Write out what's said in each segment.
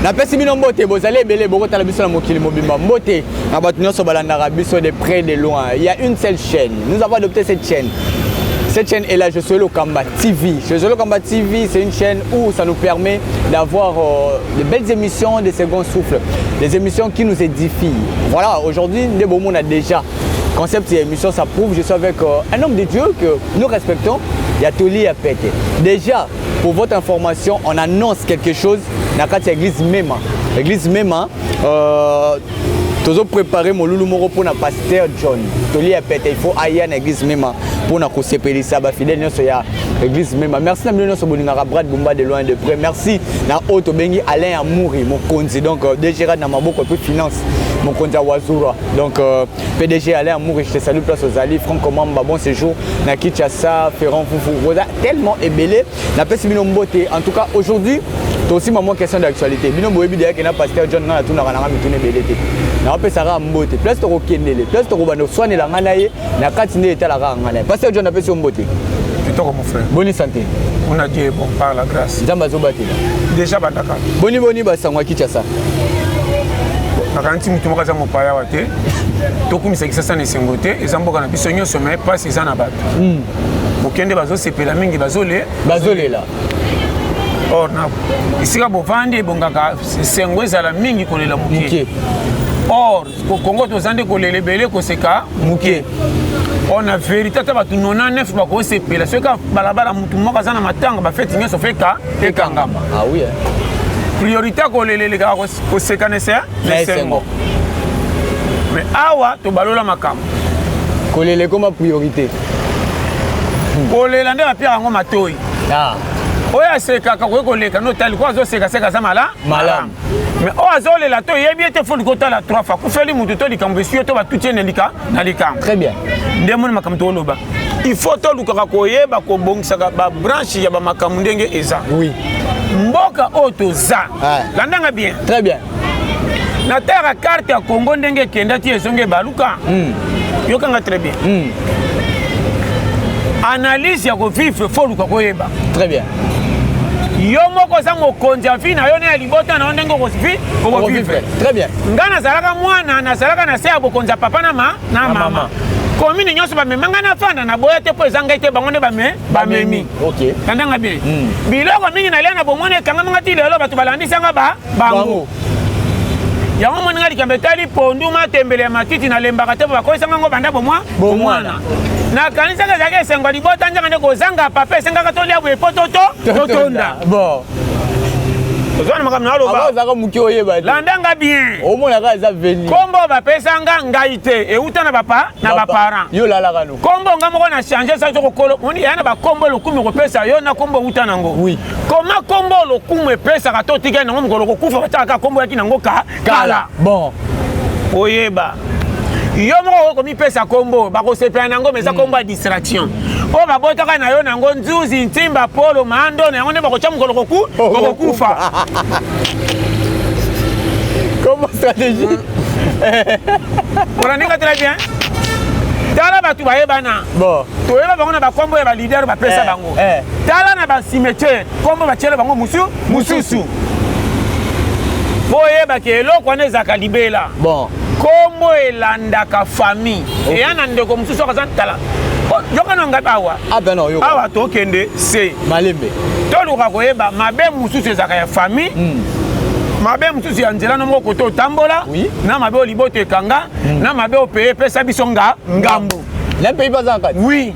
Napesi bino mbote, bozali ebele bokotala biso na mokili mobimba. Mbote na bato nyonso balandaka biso de près de loin. Il y a une seule chaîne. Nous avons adopté cette chaîne. Cette chaîne est là, Je suis Lokamba TV. Je suis Lokamba TV, c'est une chaîne où ça nous permet d'avoir de belles émissions de second souffle, des émissions qui nous édifient. Voilà, aujourd'hui, Ndebo on a déjà concept et émission, ça prouve, je suis avec un homme de Dieu que nous respectons, il y a Toli ya Pete. Déjà, pour votre information, on annonce quelque chose dans la église Mema. Église Mema, toujours préparer molulu moko pour na pasteur John. Toli ya Pete, il faut aller na église Mema pour na kosepelisa ba fidèle nyonso ya église Mema. Merci na bino nyonso bolingaka Brad Bumba de loin de près. Merci na oyo tobengi Alain Amouri mokonzi, donc DG na maboko et puis finance mokonzi ya Wazura. Donc PDG Alain Amouri, je te salue place ozali. Franck Mamba, bon séjour na Kinshasa, Ferrand Fufu. Boza tellement ebele. Napesi bino mbote. En tout cas, aujourd'hui, aussi maman question d'actualité. Bino boyebi déjà que na pasteur John nga natunaka nanga mituna ebele te. Napesaka mbote. Place tokokendele, place tokobanda koswanela nga na ye na kati nde etalaka nga na ye. Pasteur John, napesi yo mbote. Kitoko, mon frère. Boni santé? On a Dieu bon par la grâce. Nzambe azobatela. Déjà bandaka. Boni boni basango ya Kinshasa? Nakanisi mutu moko aza mopaya awa te. Tokumisa Kisasa na esengo te, eza mboka na biso nyonso, mais mpasi eza na bato. Bokende bazosepela mingi, bazole bazolela. Or na esika bovandi ebongaka esengo ezala mingi, kolela moke. Moke. Or Kongo toza nde kolela ebele, koseka moke. Or na vérité, ata bato 99 bakosepela, soki kaka balabala motu moko aza na matanga, bafeti nyonso fe ekangama. Ah oui, hein? Priorité ya kolela elekaka koseka na na esengo. Esengo. Mais awa tobalola makambo. Kolela ekoma priorité. Kolela nde bapiaka yango matoi. Ah. Oyo asekaka koki koleka no otali ko azosekaseka aza mala malamu. Mais oyo azolela to oyebi ete fo kotala trois fois, akufeli motu to likambo esi yo to batuti ye na likambo. Très bien. Nde moni makambo toloba, il faut tolukaka koyeba kobongisaka babranche ya bamakambo ndenge eza. Mboka oyo toza, landanga bien. Très bien. Nataka carte ya Congo ndenge ekenda ti ezongi ebaluka. Yokanga très bien. Analyse ya kovivre, faut luka koyeba. Très bien. Yo moko oza mokonzi ya vie na yo na ya libota na yo, ndenge okovivre. Très bien. Nga nazalaka mwana, nazalaka na se ya bokonzi ya papa na ma na Na mama. mama. Commune nyonso bamema nga, nafanda na boya te mpo eza ngai te, bango nde bamemi. Landanga bien. Biloko mingi nalia na bomwana ekangamanga ti lelo, bato balandisanga bango. Bango. Yango moninga, likambo etali pondu, matembele ya matiti, nalembaka te mpo bakolisanga ngo banda bomwa Bomwana. bomwana. Nakanisaka ezalaki esengo ya libota, nzanga nde kozanga papa esengaka tolia boye po totonda. Bon. Ozwa na makambo Aba naloba. ozalaka moke, oyeba te. Landanga bien. Omonaka eza veni. Kombo bapesanga ngai te euta na bapa na baparent. Yo olalaka no. Kombo nga moko na change sa tokokolo moni ya na bakombo lokumu kopesa yo na kombo euta nango. Koma kombo lokumu epesaka to otikali nango, mokolo kokufa bataka kombo yaki nango ka kala. Bon. Oyeba yo moko okoki komipesa kombo bakosepela nango, mais eza kombo ya distraction oyo babotaka na yo nango nzuzi ntimba polo mando na yango nde bakotya mokolo kokufa. Comment stratégie? Olandinga très bien. Tala bato bayebana. Bon. Toyeba bango na bakombo ya baleader bapesa bango. Tala na bacimetière, kombo batiela bango mosusu mpo oyebaki eloko wana ezalaka libela. Kombo elandaka famille. Eya na ndeko mosusu aza tala, yoka na ngai awa. Ah ben non, yoka. Awa tokende se malembe. Toluka koyeba mabe mosusu ezalaka ya famille, mabe mosusu ya nzela no moko kote otambola, na mabe oyo liboto ekanga, na mabe oyo peye epesa biso nga ngambo. Na pays baza na kati. Oui,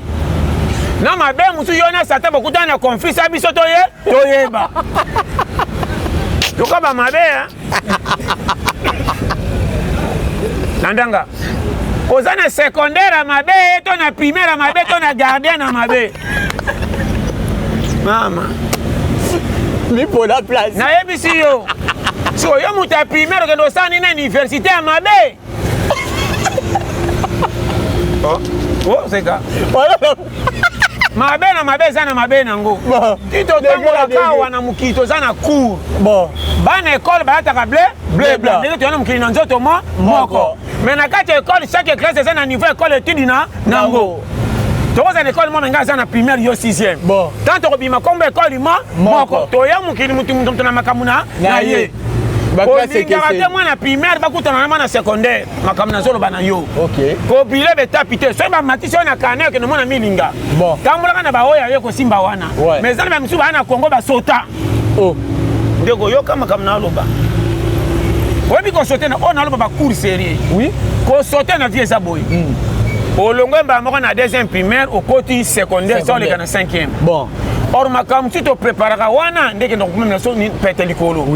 na mabe mosusu yo na satan bokutana na conflit sa biso toye toyeba yoka bamabe na ndanga oza na secondaire ya mabe to na primaire ya mabe to na gardien na mabe mama. Mipola place. Nayebisi yo, so yo moto ya primaire okende osala nini na université ya mabe? Oh, oh, seka mabe na mabe eza na mabe nango. Ti totambolaka awa na mokili, toza na cour. Bana ekole balataka bleu bleu blanc, ndenge toya na mokili na nzoto mo moko, mais na kati ya ekole, chaque classe eza na niveau ekole étude na nango. Tokozala na ekole moko, ngai aza na primaire, yo sixième. Tant tokobima, kombo ekole mo moko, toya mokili mutu mutu na makambo na ye. Kolingaka te mwana primaire bakutana na mwana secondaire. Makambo nazoloba na yo, kobile betapi te. Soki bamatisi oyo na kane, okende mona milinga, tambolaka na baoyo aye kosimba wana. Mais eza na bamisusu baya na Kongo basota. Ndeko, yoka makambo naloba. Oyebi kosote na oyo naloba, bacours sérieux. Kosote na vie eza boye: olongwe mbala moko na deuxième primaire, okoti secondaire, so oleka na cinquième. Or makambo mosusu topreparaka wana, ndeke ndokomemela so pete likolo.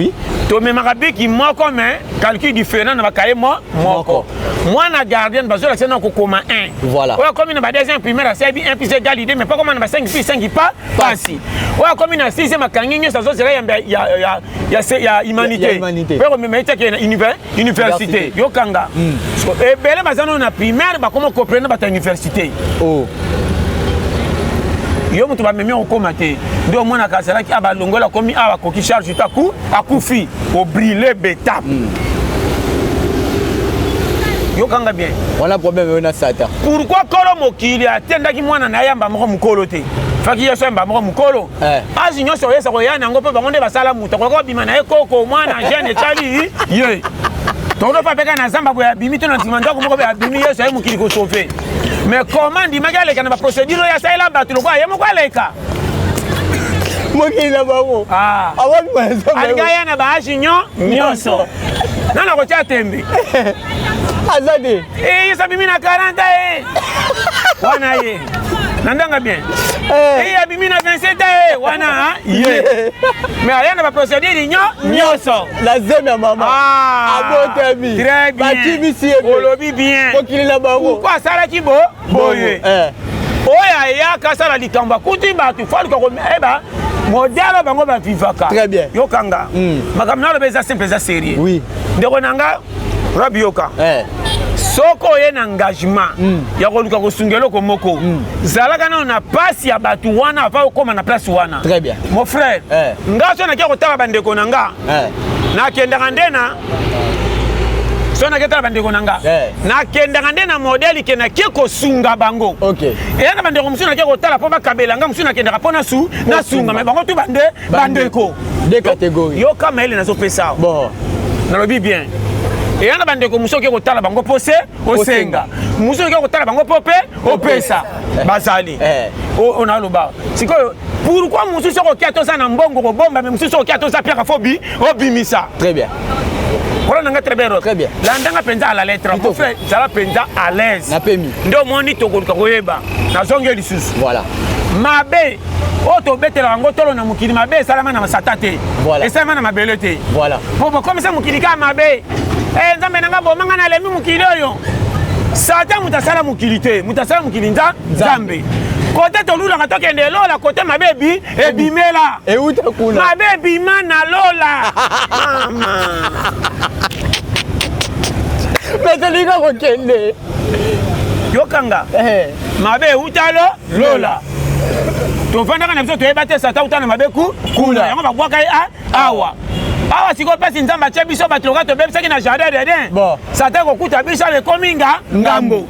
Tomemaka biki moko, mais calcul différent na bakaye moko. Mwana gardienne bazolakisa na kokoma 1. Oyo akomi na ba deuxième primaire, asayebi 1 plus égal 2, mais pas koma na ba 5 plus 5 pa pasi. Oyo akomi na 6e, akangi nyonso, azozela yambe ya humanité mpe komema etiaki na université. Yokanga, ebele baza nano na primaire, bakoma comprendre bato ya université. Yo moto bamemi okóma te, nde omonaka azalaki a balongola, akomi awa, akoki charge to akufi, obrûler baétapes. Yokanga bien. Wana problème oyo na Satan. Pourquoi kolo mokili atendaki mwana na ye yamba moko mokolo te? Faki Yesu yamba moko mokolo. Âge nyonso oyesa koya nango, mpo bango nde basala moto akoka kobima na ye koko mwana jeune etali ye. Tokono mpe apeka na zamba boye, abimi to na nsima ndako moko boye, abimi. Yesu aye mokili kosauver, mais comment ndimaki aleka na baprocédure oyo asalela bato lokola ye moko aleka? Mokili na bango. Alingi aya na baâge nyonso, nana kotia tembe. Aza te. Yesu abimi na 40 ye wana, ye na ndanga bien. Abimi na 27 ye wana ye, mais aya na baprocédure nyonso. Na zemi ya mama abotami. Très bien. Bakimisi ye. Olobi bien. Mokili na bango. Pourquoi asalaki bo boye? Oyo ayaka asala likambo, akuti bato, faluka koyeba modèle bango bavivaka. Très bien. Yokanga, makambo naloba eza simple, eza sérieux. Ndeko na nga Rabi, yoka. Soki oye na engagement ya koluka kosunga eloko moko, zalaka nano na pasi ya bato wana ava okóma na place wana. Très bien. Mon frère, nga so nakia kotala bandeko na nga, nakendaka nde na so naketala bandeko na nga, nakendaka nde na modèle ke nakie kosunga bango. Eya na bandeko mosusu nakie kotala mpo bakabela nga, mosusu nakendaka mpo nasunga, mais bango tu bande bandeko. Deux catégories. Yoka mayele nazopesa awa. Nalobi bien, eya na bandeko mosusu oke kotala bango mpo se osenga, mosusu oke kotala bango mpo mpe opesa. Bazali oyo naloba sikoyo. Pourquoi mosusu okokia toza na mbongo kobomba, mais mosusu okokia toza piaka fo bi obimisa? Très bien. Kolanda nga très bien. Très bien. Landanga mpenza à la lettre. Mon frère, zala mpenza à l'aise. Napemi. Nde omoni tokoluka koyeba, nazongi lisusu. Mabe oyo tobetelaka yango tolo na mokili, mabe esalama na masata te, esalama na mabele te. Po bokomisa mokili kaka mabe. Nzambe nanga, bomanga, nalembi mokili oyo. Satan moto asala mokili te, moto asala mokili Nzambe. Kote tolulaka tokende elola, kote mabe ebi ebimela. Euta kuna. Mabe ebima na lola, mama. Mais tolinga kokende. Yokanga, mabe euta lo lola. Tovandaka na biso, toyeba te Satan uta na mabe ku kuna. Yango babwaka ye awa awa. Sikoyo mpasi Nzambe atie biso bato loka tobebisaki na jardin d'Eden. Satan kokuta biso awa, ekomi nga ngambo.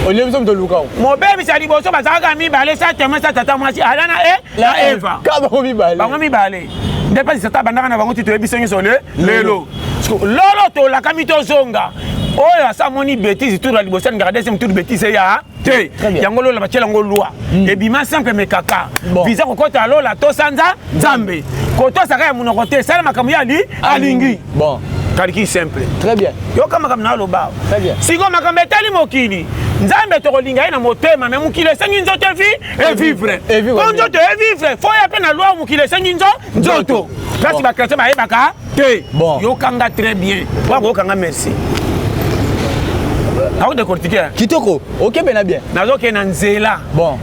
Olie biso moto oluka. Mobebisa liboso bazalaka mibale, sa témoin, sa tata mwasi Ada na e na Eva. Ka bango mibale. Bango mibale nde mpasi Satan abandaka na bango ti toyebi biso nyonso le lelo. Lolo tolakami tozonga. Oyo asa amoni bêtise tour ya liboso, alingaka deuxième tour bêtise ya te. Yango lola batiela yango loi, ebima simple, mais kaka visa kokɔta lola tosanza Nzambe, kotosaka ya monoko te, esala makambo ye ali alingi. Calcul simple. Très bien. Yoka makambo na aloba. Très bien. Sikoyo makambo etali mokili, Nzambe tokolinga ye na motema, mais mokili esengi nzoto evi evivre. Po nzoto evivre, fo ya mpe na loi, mokili esengi nzoto. Place bachrétien bayebaka te. Yokanga très bien, wakokanga. Merci, nakodécortiquer. Kitoko, okebe na bien. Nazokende na nzela.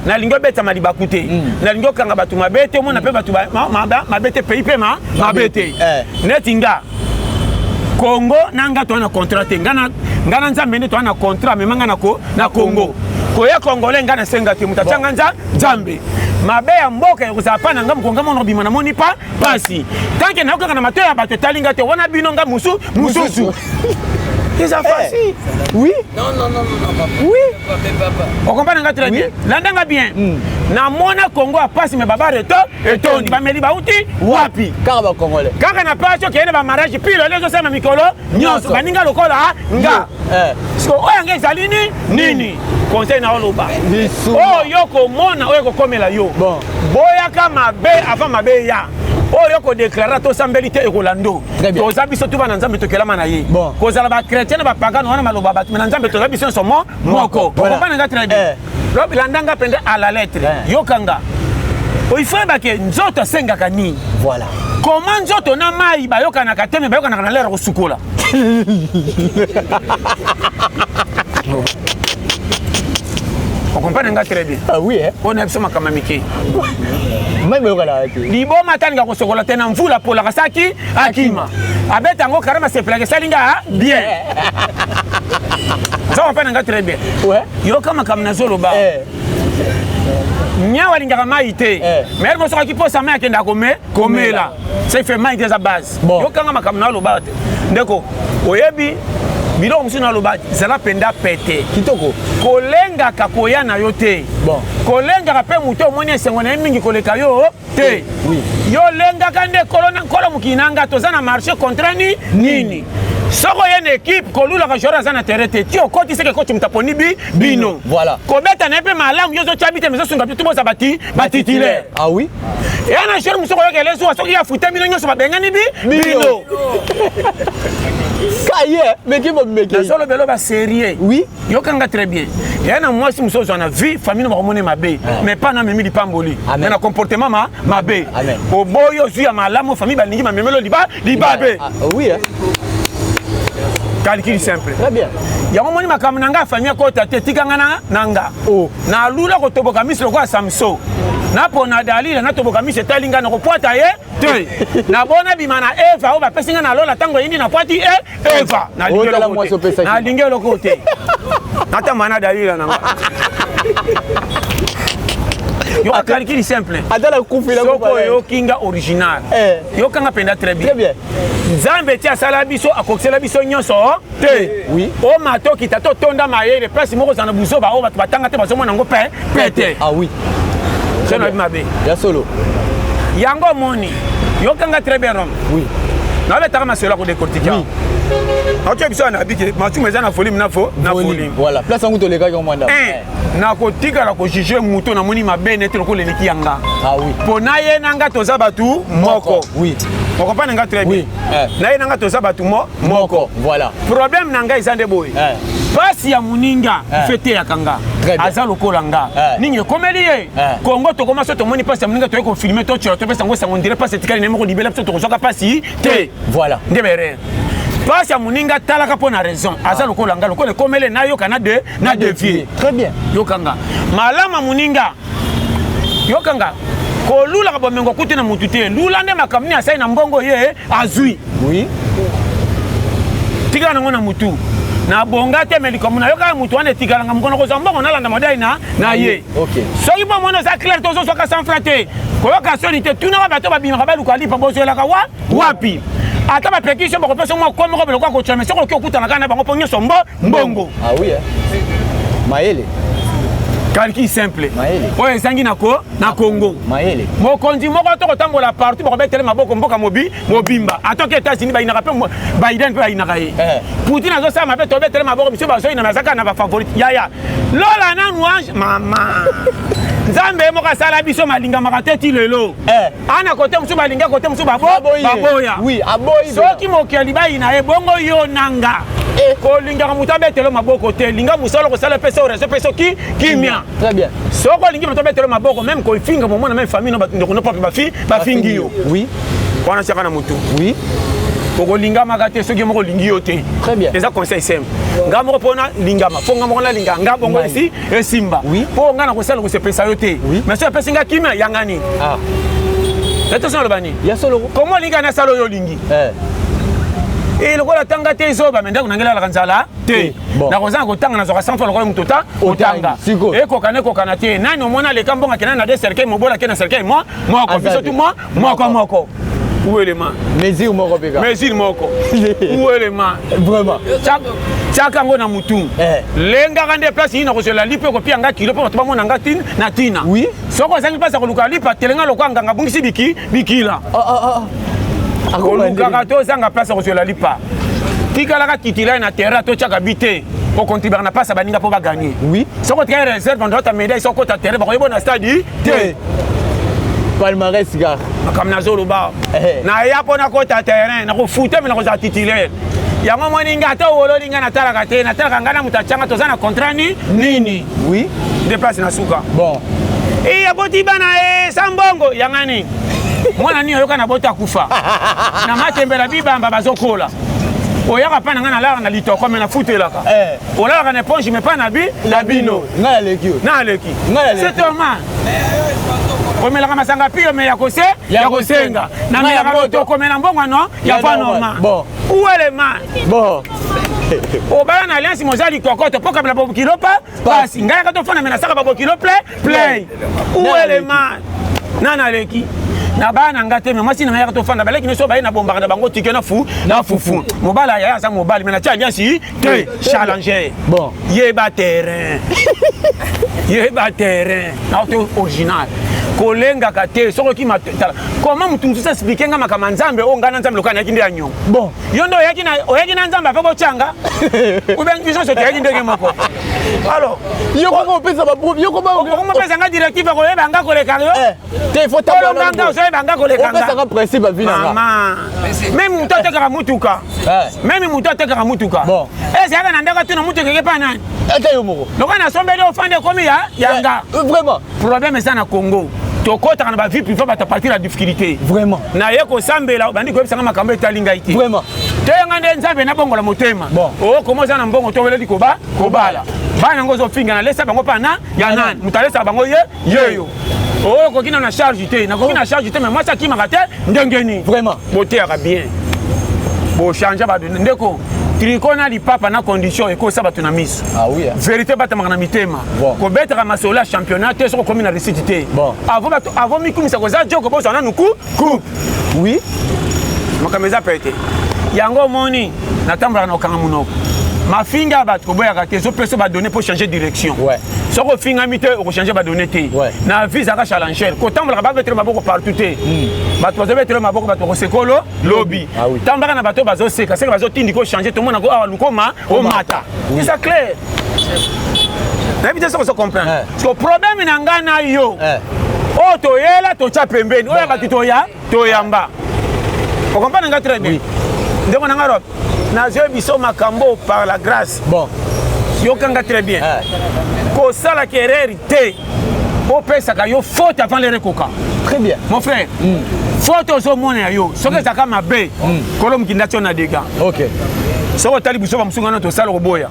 Nalingi obetama libaku te, nalingi okanga bato mabe te, omona mpe bato mabe te, pays mpe mabe te. Neti nga Congo na nga toza na contrat te. Nga na Nzambe nde toza na contrat. Mema nga na Congo, koya congolais, nga nasenga te, moto atianga Nzambe. Mabe ya mboka ekozala mpa na nga mokonga mona obima, namoni pa pasi tanke nakokaka na mateya ya bato etali nga te wana, bino nga mosusu. Eza facile. Oui. Non, non, non, non, papa. Oui. Papa. Okomprendre nga très bien. Landa nga bien. Namona Congo a pasi mais baba reto etondi. Bameli bauti wapi? Kaka ba congolais. Kaka na pasi okende ba mariage pile les osala mikolo nyonso baninga lokola nga. Siko oyo nga ezali ni nini? Conseil na oloba. Oyo komona oyo kokomela yo. Boyaka mabe avant mabe ya. Oyo kodeklare tosambeli te ekolando. Toza biso tu bana Nzambe tokelama na ye. Kozala ba chrétien na ba pagano wana maloba bato mais na Nzambe toza biso nyonso moko. Okomprendre nga très bien. Landa nga mpenza à la lettre. Yokanga. Il faut yebake nzoto asengaka nini. Voilà. Comment nzoto na mai bayokanaka te mais bayokanaka na lere kosukola. Okomprendre nga très bien. Ah oui, hein. On a biso makambo mike. Mai bayokanaka te. Liboma atalinga kosokola te na mvula polaka saki akima. Abeta yango karama sepelaka esali nga bien. Oza comprendre nga très bien. Ouais. Yoka makambo nazoloba. Nyawa alingaka mai te. Mais elle mosokaki mposa mai akendaka komela. Ça fait mai te eza base. Yokanga makambo naloba te. Ndeko, oyebi biloko mosusu naloba zala mpenza pete. Kitoko. Kolengaka koya na yo te. Bon. Kolengaka mpe moto omoni esengo na ye mingi koleka yo te. Oui. Yo lengaka nde nkolo mokili na nga toza na marché contrat ni nini. Soko ye na équipe kolulaka joueur aza na terrain te. Ti okoti seke coach moto aponi bino. Voilà. Kobeta na ye mpe malamu yo ozotya bi te mais ozosunga biso boza ba titulaire. Ah oui. Eya na joueur mosusu koyoka ele zuwa soki afute bino nyonso babengani bino. Kaye, meki bo meki. Nazolobela ba sérieux. Oui. Yokanga très bien. Eya na mwasi mosusu ozwa na vie famille no bakomona mabe. Mais pas na memi lipamboli. Mais na comportement ma mabe. Oboyi ozwi ya malamu famille balingi bamemelo libabe. Ah, oui hein. Calcul simple. Très bien. Yango moni makambo na nga famille akota te tikanga na nga. Oh. Nalula kotoboka miso lokola Samson. Napona Dalila natoboka miso etali nga na kopwata ye te. Nabona bima na Eva oyo bapesi nga na lola ntango eyindi na pwati Eva. Nalingi eloko te. Natamba na Dalila na nga. Yo calcul simple. Atala kufila soko oyoki nga original. Yokanga mpenza très bien. Très bien. Nzambe ti asala biso akokisela biso nyonso te. Oui. O matoki tato tonda mayele place moko zana buzoba o bato batanga te bazomona yango pe te. Ah oui. C'est na mabe. Ya solo. Yango moni. Yokanga très bien Rome. Oui. Na betaka masolo ko décortiquer. Oui. Otie biso na bike masumu eza na volume na fo na volume. Voilà, place yango tolekaki mwanda. Nakotikala kojuge moto namoni mabe neti lokola eleki ya nga. Ah oui. Mpo na ye na nga toza bato moko. Oui. Okomprendre nga très bien. Oui. Na ye na nga toza bato moko. Voilà. Problème na nga eza nde boye. Pasi ya moninga fete ya kanga. Aza lokola nga. Nini ekomeli ye? Congo tokoma so tomoni pasi ya moninga toye kofilme totyola topesa yango sango ndire pasi etikali na ye moko libela biso tokozwaka pasi te. Voilà. Nde berere. Pasi ya moninga talaka mpo na raison. Aza lokola nga lokola ekomele nayoka na de na dévier. Très bien. Yokanga. Malama moninga. Yokanga. Kolulaka bomengo kuti na mutu te. Lula nde makambo nini asali na mbongo ye azwi. Oui. Tikala nango na mutu. Na bonga te mais likambo nayoka mutu wana etikalanga mokono kozwa mbongo nalanda modèle na ye. Okay. Soki mpo mona oza clair te ozozwaka 100 francs te. Koyoka soni te tunaka bato babimaka baluka lipa bozwelaka wa wapi. Ata bapekisi yo bakopesa mwa kwa moko biloko ya kotya mais soki okoki okutana kaka na bango mpo nyonso mbongo. Ah oui hein. Mayele. Calcul simple. Mayele. Oyo ezangi na ko na Congo. Mayele. Mokonzi moko to kotambola partout bakobetele maboko mboka mobimba. Atoki États-Unis bayinaka mpe Biden mpe bayinaka ye. Poutine azosala mabe tobetele maboko biso bazoyina mais azaka na ba favorite. Yaya. Lola nanu ange mama. Nzambe moko asala biso malingamaka te ti lelo. Ana kote mosusu balinga kote mosusu baboya. Oui, aboyi. Soki mokeli bayina ye bongo yo nanga. Kolingaka moto abetelo maboko te linga mosala kosala pesa oyo raison pesa ki kimia. Très bien. Soki olingi moto abetelo maboko même kofinga momona même famille no bato ndeko no propre bafingi yo. Oui. Wana tiaka na motu. Oui. Okolingamaka te soki moko olingi yo te. Très bien. Eza conseil simple. Nga moko mpona lingama fo nga moko nalinga nga bongo esi esimba. Oui. Mpo nga na kosala kosepelisa yo te. Oui. Mais soki apesi nga kimia yanga nini? Ah. Attention aloba nini? Ya solo. Comment olingi nasala oyo olingi? E lokola tanga te ezoba me ndako na ngai elalaka nzala te. Nakozanga kotanga nazwaka 100 francs lokola moto ta otanga. Ekokana ekokana te. Nani omona aleka mbongo akenda na deux cercueil mobola ake na cercueil moko biso tu moko moko. Où est le mal? Mesure moko mpe kaka. Mesure moko. Où est le mal? Vraiment. Tiaka yango na mutu. Lengaka nde place nini nakozwela lipa, ekopia nga kilo mpo bato bamona nga tina na ntina. Soki ozangi place ya koluka lipa, telenga lokwa nganga abungisi biki bikila. Ah, ah, ah. Kolukaka te ozanga place ya kozwela lipa. Tikalaka titulaire na terrain, totiaka bi te, ocontribuaka na place ya baninga mpo bagagner. Soki otikali réserve, ndota médaille. Soki okota terrain, bakoyeba na stade te. Palmarès kaka. Makambo nazoloba, naya mpo nakota terrain, nakofuta me nakozala titulaire. Yango moni nga, ata owololi nga, natalaka te. Natalaka ngai na moto atianga, toza na contrat ni nini. Nde place na suka. E aboti bana e sa mbongo yanga nini, mwana nini oyoka na bota akufa na matembela bibamba bazokola. Oyaka mpa na ngai, nalalaka na litoko me nafutelaka. Olalaka na éponge me mpa na bi na bino. Ngai aleki yo. Na aleki. Ngai aleki. C'est normal. Omelaka masanga pio me ya kose ya kosenga, namelaka moto okomela mbongo no ya pas normal. Où est le mal? Obala na alliance moza likokoto mpo kabela bokilo pa pasi. Ngai yaka tofanda me nasaka babokilo plein plein. Où est le mal? Nani aleki na bana na nga te? Me mwasi na ngai yaka tofanda, baleki nyonso baye na bombaka na bango tike na fu na fufu. Mobali aya aza mobali me natia alliance te. Challenger. Yeba terrain, yeba terrain na to original. Kolengaka te soki okima. Tala comment motu mosusu explique nga makambo ya Nzambe oyo ngai na Nzambe lokola nayaki nde ya nyongo. Yo nde oyaki na Nzambe ape botyanga ou bien biso nyonso toyaki ndenge moko. Alors yo kaka opesa bapreuve, yo koma. Okomopesa nga directive, akoyeba nga koleka yo. Te, faut olonga nga, ozoyeba nga koleka nga. Opesaka principe ya vie na nga. Mama, même moto atekaka mutuka, même moto atekaka mutuka, ezalaka na ndako, atuna mutuka eke pa nani? Ata yo moko. Lokola nasombeli, ofanda, ekomi ya yanga. Problème eza na Congo, tokɔtaka na bavie privée bato à partir ya difficulté. Naye kosambela, obandi koyebisanga makambo etali ngai te. Toyenga nde Nzambe nabongola motema. Okoma oza na mbongo, toweleli koba kobala bana yango, ozofinga nalesa bango mpa na ya nani? Moto alesaka bango ye yeyo. Oyo okoki na charge te, nakoki na charge te, mais mwasi akimaka te ndenge nini? Boteyaka bien, bochange bato. Ndeko, tricot na lipapa na condition ekosa bato na miso. Ah oui, hein. Vérité batamaka na mitema. Kobetaka masolo ya championnat te soki okomi na réussite te. Avant bato avant mikumisa koza joko, bozwa nanu coupe. Makambo eza pete. Yango omoni natambolaka na kokanga monoko. Mafinga ya bato koboyaka te, ezopesa badonnées mpo changer direction. Soki ofingami te, okochange badonnées te. Na vie ezalaka challenger. Kotambolaka, babetele maboko partout te. Bato bazobetele maboko, bato bakosekolo lobi. Tambaka na bato bazoseka seke, bazotindika ochange. Tomonako awa lukoma omata, eza clair. Nayebi te soki ozo comprendre. Parce que problème na ngai na yo, oyo toyela totya pembeni, oyo bato toya toyamba. Ocomprendre nga très bien, ndeko na nga Rob. Nazoyebi biso makambo par la grâce. Yokanga très bien. Kosalaka erreur te, opesaka yo faute avant l'heure ekoka. Très bien. Mon frère, faute ozomona ya yo, soki ezalaka mabe, kolo mokinda tio na dégâts. Soki otali biso bamosusu ngana tosala koboya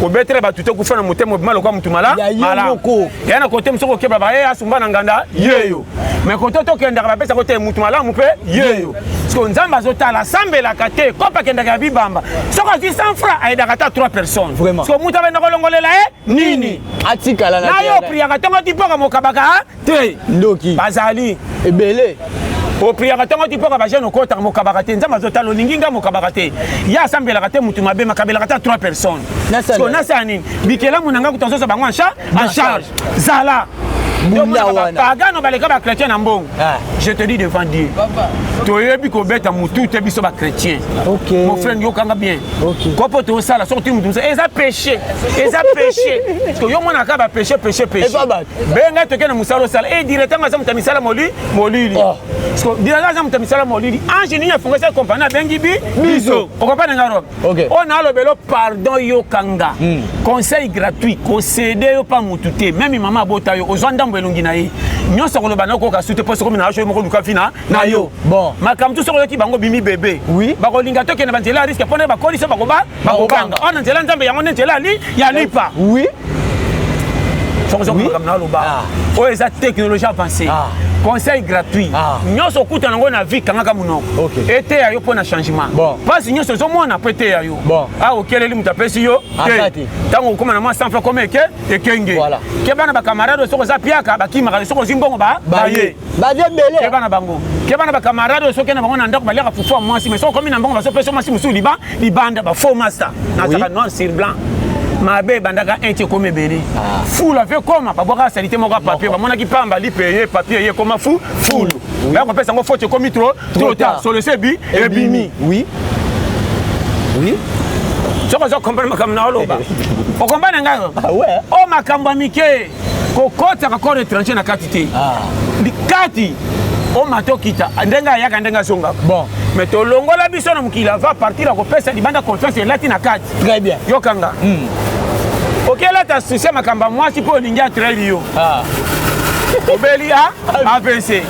kobetela bato te, kufa na motema obima lokwa motu mala Ya ye malamu. moko. Ya na kote mosuku okeba baye asumba na nganda yeyo, mais kote tokendaka bapesaka te motu malamu mpe yeyo, parce que Nzambe azotala. Asambelaka te, kope akendaka ya bibamba. Soki azwi 100 franc, ayedaka ata 3 personnes. Parce que moto abenda kolongolela ye nini? Atikala na Na yo opriaka ntongo ti mpoka, mokabaka te. Ndoki. Bazali ebele. Opriaka ntongo ti mpoka, bajeune okotaka, mokabaka te. Nzambe azotala. Olingi nga mokabaka te, ye asambelaka te, motu mabe makabelaka ta 3 personnes. Nasala. Siko nasala nini? Bikelamu na nga kuta ozozwa bango en charge. Zala. Bunda wana. Pagano baleka bachrétien na mbongo. Je te dis devant Dieu, toyebi kobeta motu te, biso bachrétien. Mon frère, yokanga bien. Kopo tosala soki tuni mutu mosusu, eza péché, eza péché. Parce que yo monaka bapéché, péché, péché. Epa bato. Benga toke na mosala osala e directeur aza moto ya misala moli molili. Parce que directeur aza moto ya misala molili, ange nini afungisa compagnie abengi bi biso? Okopana nga, Rob. Oyo nalobelo, pardon, yokanga conseil gratuit. Kosede yo pa mutu te, même mama abota yo, ozwa ndambo elongi na ye nyonso akoloba na okoka su te, mpo sokomi na yo moko, luka vi na yo. Makambo tu soki oyoki bango bimi bebe. Bakolinga tokende banzela ya risque mpo nde bakolisa bakoba bakobanga oyo na nzela Nzambe. Yango nde nzela ali ya lipa. Soki ozoka makambo na aloba, oyo eza technologie avancée. Conseil gratuit. Ah. Nyonso okutana yango na vie, kangaka monoko. Ok. Eteya yo mpo na changement. Bon. Mpasi nyonso ozomona mpo eteya yo. Bon. Awa okeleli moto apesi yo Ata te. Ntango okóma na mwa 100 francs koma eke ekenge. Voilà. Ke bana bacamarade soki oza piaka bakimaka yo, soki ozwi mbongo baye. Baye ebele. Keba na bango, keba na bacamarade oyo soki na bango na ndako baliaka fufu ya mwasi, mais soki okomi na mbongo bazopesa mwasi mosusu liba libanda, bafaux master nazalaka noir sur blanc. Mabe ebandaka un ti ekomi ebele. Fulu ave koma babwakaka salite moko ya papier, bamonaki pamba lipe ye papier ye ekoma fu fulu, baya kopesa yango faute, ekomi trop trop tard, solution ebi ebimi. Oui. Oui. Soki oza comprendre makambo na oloba, okombana ngai. Ah ouais. O makambo ya mike kokotaka corps étranger na kati te. Kati omata okita ndenge ayaka, ndenge azongaka. Bon. Mais tolongola biso na mokili ava partir ya kopesa libanda confiance elati na kati. Très bien. Yokanga, okelata susi ya makambo ya mwasi mpo olingi atraire yo. Obeli a AVC,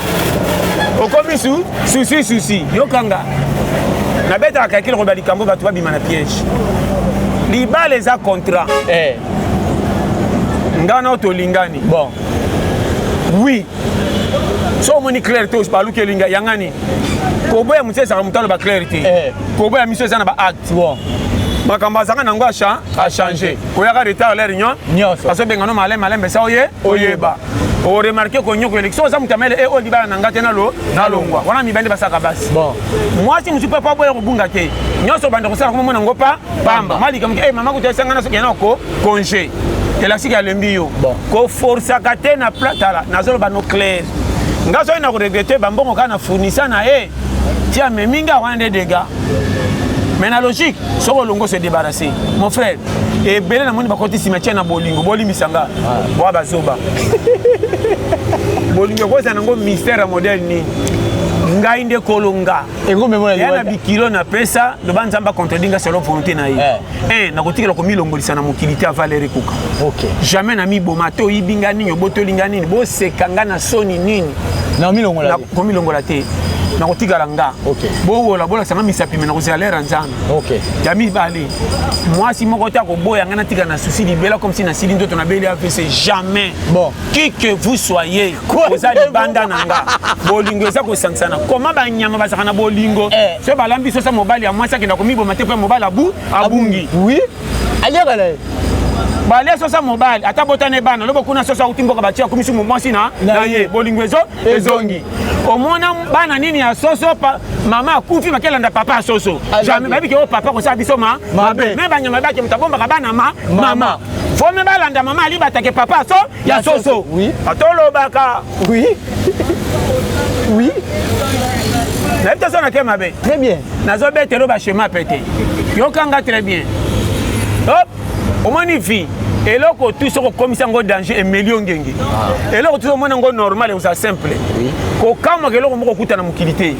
okomi su susi susi. Yokanga, nabetaka calcul koba likambo bato babima na piège. Libala eza contrat. Nga na tolingani. Bon. Oui, so omoni clair te, baluki elinga yanga nini? Koboya mosu ezalaka moto aloba clair te. Koboya miso eza na baacte. Bon. Makambo azalaka nango achange, koyaka retard lere Nyonso. Azobenga no malembe malembe sa oye oyeba oremarquer konyoko eleki. So oza moto amele e oyo libala na nga te, nalo nalongwa wana. Mibali basalaka basi. Bon. Mwasi mosusu mpe po aboya kobunga te, nyonso obanda kosala komomona yango pa pamba malika moke. E mama kutu esangana soki yana ko congé elasiki alembi yo. Bon. Koforsaka te na pla. Tala, nazoloba no clair, nga soki na koregretter bambongo kaka na fournisa na ye ti amemi nga wana nde dégâts. Mais na logique, soki olongo se débarrasser, mon frère. Ebele namoni bakoti cimetière na bolingo. Bolimbisa nga, boa bazoba. Bolingo ekozala nango mystère ya modèle nini? Ngai nde kolonga Ekomemona ya na bikilo napesa loba Nzambe acontredit nga selon volonté na ye. Nakotikela komilongolisa na mokili te avant l'heure ekoka. Jamais na miboma te. Oyibi nga nini, obotoli nga nini, boseka nga na soni nini? Na milongola Na te. komilongola te, nakotikala nga. Bowola bolakisa nga misapi, me nakozela l'heure ya Nzambe. Ya mibale, mwasi moko te akoboya nga natika na susi libela comme si nasili nzoto nabeli AVC, jamais. Bon. Qui que vous soyez, Quoi? oza libanda na nga. Bolingo eza kosangisana koma banyama bazalaka na bolingo. So balambi sosa, mobali ya mwasi akenda komiboma te mpo mobali abu abungi. Oui. Aliaka na ye. Balia sosa, mobali ata botana bana lobo kuna, soso auti mboka batia akomisi mwasi na Na na ye. Bolingo ezo ezongi. Omona bana nini ya soso mama akufi, bakelanda papa ya soso? Aza Jamais. te. Bayebi ke oyo papa kosala biso ma Mabe. mabe. Me banyama bake moto abombaka bana ma Mama. mama fome balanda mama alibatake papa so ya Ya soso. soso. Oui. Atolobaka. Oui. Nayebi te so nake mabe. Très bien. Nazobetelo baschéma pe te, yokanga très bien. Hop, omoni vie, eloko tu soki okomisi yango danger, emeli yo ngenge. Eloko tu omoni yango normal, eza simple. Kokamwaka eloko moko okuta na mokili te.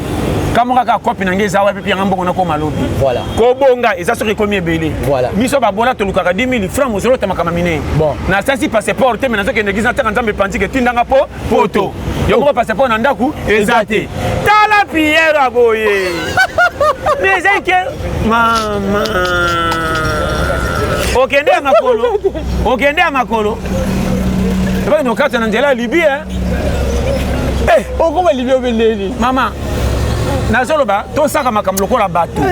Kamwa kaka kopi na ngai eza wapi mpe yanga mbongo nakoma lobi. Voilà. Kobonga eza soki ekomi ebele. Voilà. Miso babola tolukaka 10 000 francs, mosolo otamaka minei. Bon. Nasalisi passeport te, me nazokende église, nataka Nzambe epanzike etindanga mpo poto yo moko passeport na ndako eza te. Tala pierre aboye, mais eza ke mama okende ya makolo, okende ya makolo, ebakende kokata na nzela ya Libye, eh. Okoma Libye obendeli. Mama, nazoloba tosaka makambo lokola bato.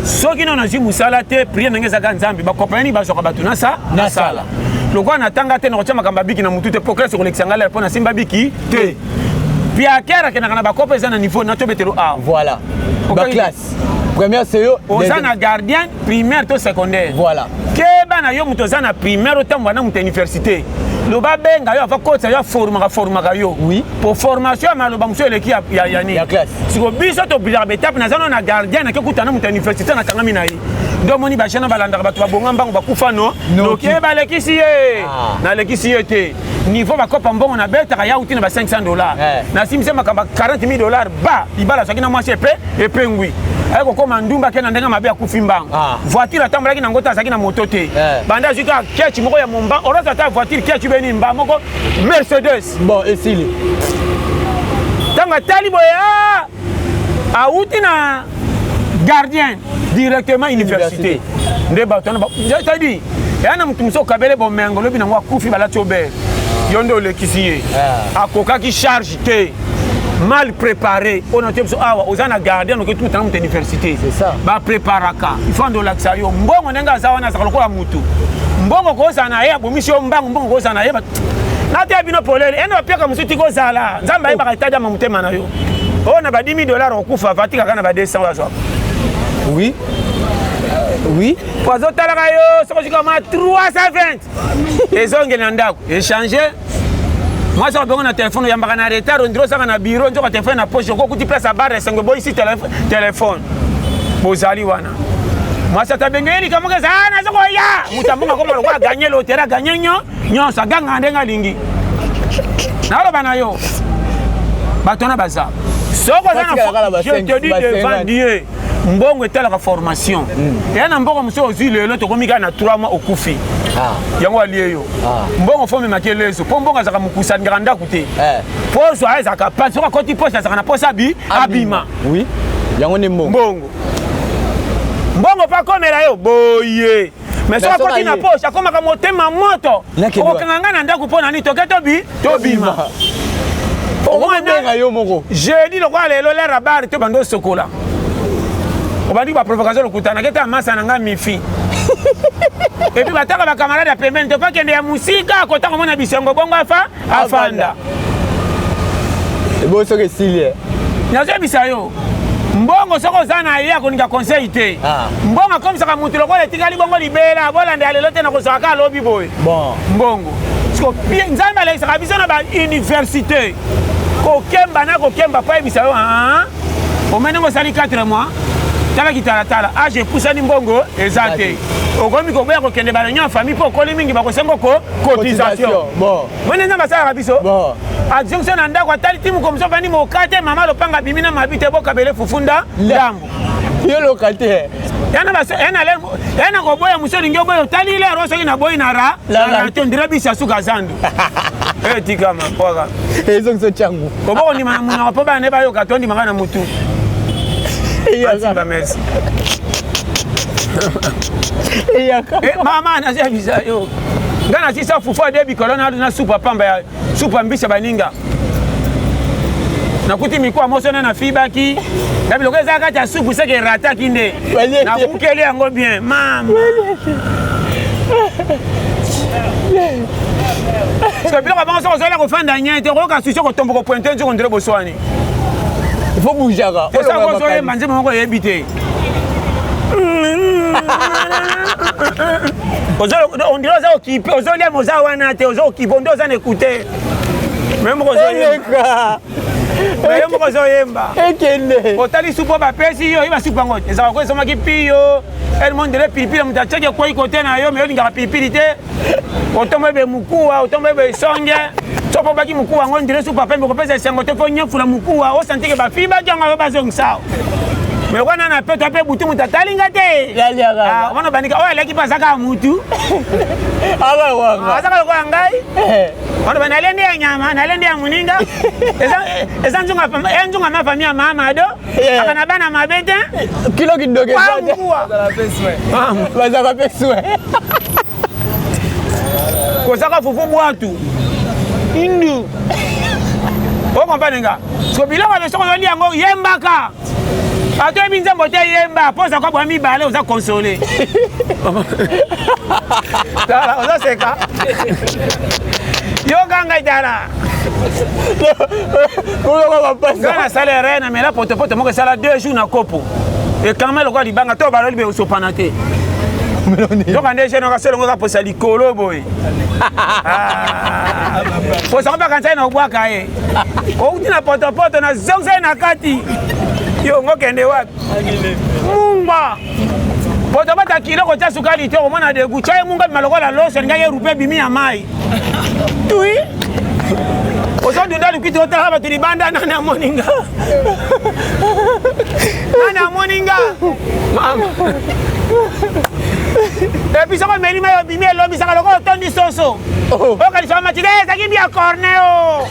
Soki no nazwi mosala te, prière ndenge ezalaka, Nzambe bakompani nini bazwaka bato nasa nasala lokola natanga te, nakotia makambo ya biki na motu te po classe kolekisa ngai lere mpo nasimba biki te. Piakere akendaka na bakopa eza na niveau na tobetelo awa. Voilà. Ba classe. Première c'est yo. Oza na gardien primaire to secondaire. Voilà. Keba na yo, moto oza na primaire otambola na moto ya université, loba benga yo ava kotisa yo, aformaka formaka yo. Po formation ya maloba mosusu eleki ya nini? Ya classe. Siko biso tobilaka baétape. Naza no na gardien, nake kuta na moto ya université, nakangami na ye. Nde omoni bajeune balandaka bato babonga mbango, bakufa no Noki. noki balekisi ye. Nalekisi ye te. Niveau bakopa mbongo nabetaka ya uti na ba 500 $. Nasimbisi makambo ya 40 000 $ ba libala azwaki na mwasi epe epengwi, aye kokóma ndumba, ake na ndenge mabe, akufi mbango. Voiture atambolaki nango te, azalaki na moto te. Banda azwi kaka ketch moko ya momba oroso, ata voiture ketch beni mba moko Mercedes. Bon, esili. Ntango atali boye, ah! Awuti na gardien directement université. Nde bato wana, c'est-à-dire eya na motu mosusu okabele bomengo, lobi nango akufi, balati obere. Yo nde olekisi ye. Ah. Akokaki charge te. Mal préparé. Oyo na biso awa oza na gardien okoki tutana moto université. C'est ça. Bapréparaka. Il faut ande olakisa yo. Mbongo ndenge aza wana azalaka lokola mutu. Mbongo kozala na ye abomisi yo mbangu, mbongo kozala na ye nateya bino polele ene bapiaka mosusu tika ozala nzambe ayebaka etadiama motema na yo oyo na ba 10 000 dollars okufa vatikaka na ba 200 oyo azwaka. Oui. Oui. Po azotalaka yo soki ozwika mwa 320 ezongeli na ndako échange mwasi akobengo na telefone oyambaka na retard ondire ozaka na biro nzoka telefone na poche okokuti place ya bare esengo eboyisi telefone bozali wana mwasi ata benge ye likambo eza naza koya moto ambongo akoma lokola aganye lotere aganye nyonso agangaka ndenge alingi naloba na yo bato wana baza soki oza na je te dis devant Dieu mbongo etalaka formation eya na mbongo mosusu ozwi lelo tokomi kaka na 3 mois okufi. Ah. Yango alie yo. Ah. Mbongo fo omemaki elezo mpo mbongo azalaka mokusa alingaka ndako te. Eh. Mpo ozwa ezalaka pasi soki akoti poche azalaka na posa abi abima. Oui. Yango nde mbongo. Mbongo mbongo mpo akomela yo boye mais soki akoti na poche akomaka motema moto okokanga ngai na ndako mpo na nini toke tobi tobima. Okobenga yo moko. Jeudi lokola lelo lera bar to bando osokola obandi baprovocation lokuta naketa masa na ngai mifi epuis bataka bakamarade ya pembeni to pakende ya mosika kota komona bisengo bongo afa afanda. Ebo soki esili. Nazoyebisa yo mbongo soki oza na ye akolinga conseil te. Ah. Mbongo akomisaka motu lokola etikali bongo libela bolanda ya lelo te na kozwaka alobi boye. Bon. Mbongo siko Nzambe alekisaka biso na bauniversité kokemba na kokemba po ayebisa yo omene ngo osali 4 mois tala kitalatala age epusani mbongo eza te okomi koboya kokende bareunion ya famille mpo okoli mingi bakosenga ko cotisation. Bon. Mwene nzambe asalaka biso Bon. adjonction na ndako atali ti mokomi so avandi moka te mama lopanga abimi na mabi te bokabele fufunda ndambo. Yo loka te. Yana koboya mosu olingi oboya otali lero soki naboyi na ra La na ra. te ondire bisi ya suka zandu etikama pwaka Ezongisa changu. kobo kondima na monoko mpo bana ne bayoka to ondimaka na motu. Eyaka. Atimba merci. Eyaka. Eh, mama nazoyebisa yo nga nasisa fufu ade bikolo na supu ya pamba ya supu ya mbisi ya baninga nakuti mikuwa moso na nafibaki na biloko eza kati ya supu seke erataki nde Balie te. nabukeli yango bien mama parce que biloko bango soki ozolia kofanda nye te okoyoka susi okotomboka opointe nzoko ndire boswani. Il faut bougeaka. Osako ozoyemba nzembo moko oyebi te ondire oza okipe ozolia moza wana te oza okipe onde oza na écouteur me moko ozoyemba. Eleka. Me yo moko ozoyemba. Ekende. Otali supu oyo bapesi yo oyeba supu yango ezalaka ko esomaki piyo elmondele pilipili moto atiaki ekwei kote na yo me olingaka pilipili te otombo ebe mokuwa otombo ebe esonge soki obaki mokuwa yango ndire supu apembe kopesa esengo te mpo nyefula mokuwa osantike bafibaki yango ayo bazongisa me wana na peto mpe butu moto atalinga te. Yaliaka. Ah, wana bandika oyo aleki mpe azaka mutu. Aba wanga. Azaka lokola ngai. Eh. Wana ba nale nde ya nyama nale nde ya moninga eza nzunga nzunga ma famille ya mama do Yeah. aka na bana mabe te. Kilo kidogo Kwa eza te. mukuwa. Bazalaka mpe soin. Kozaka fufu bwatu indu okomprendre nga so biloko ya soko ozolia yango yembaka atoyebi nzembo te yemba mpo ozaka bwa mibale oza console tala ozoseka yoka ngai tala. Koloko bapasa. Nga nasala erreur na mela potopoto moko esala 2 jours na kopo ekangama lokola libanga to baloli be osopana te nzoka nde jeune oka selongo kaposa likolo boye Ah. Posa ngo bakanisa ye na obwaka ye outi na potopoto na zongisa ye na kati yo ngokende wapi mungwa potopoto akilo kotia sukali te okomona degu tya ye mungwa bima lokola loso alingaki erupe ebimi ya mai tui ozodunda lukwiti otalaka bato libanda nani amoni nga nani amoni nga mama epuis soko omeli mai obimi elombisaka lokola otondi soso okanisa matida ezalaki bia corne o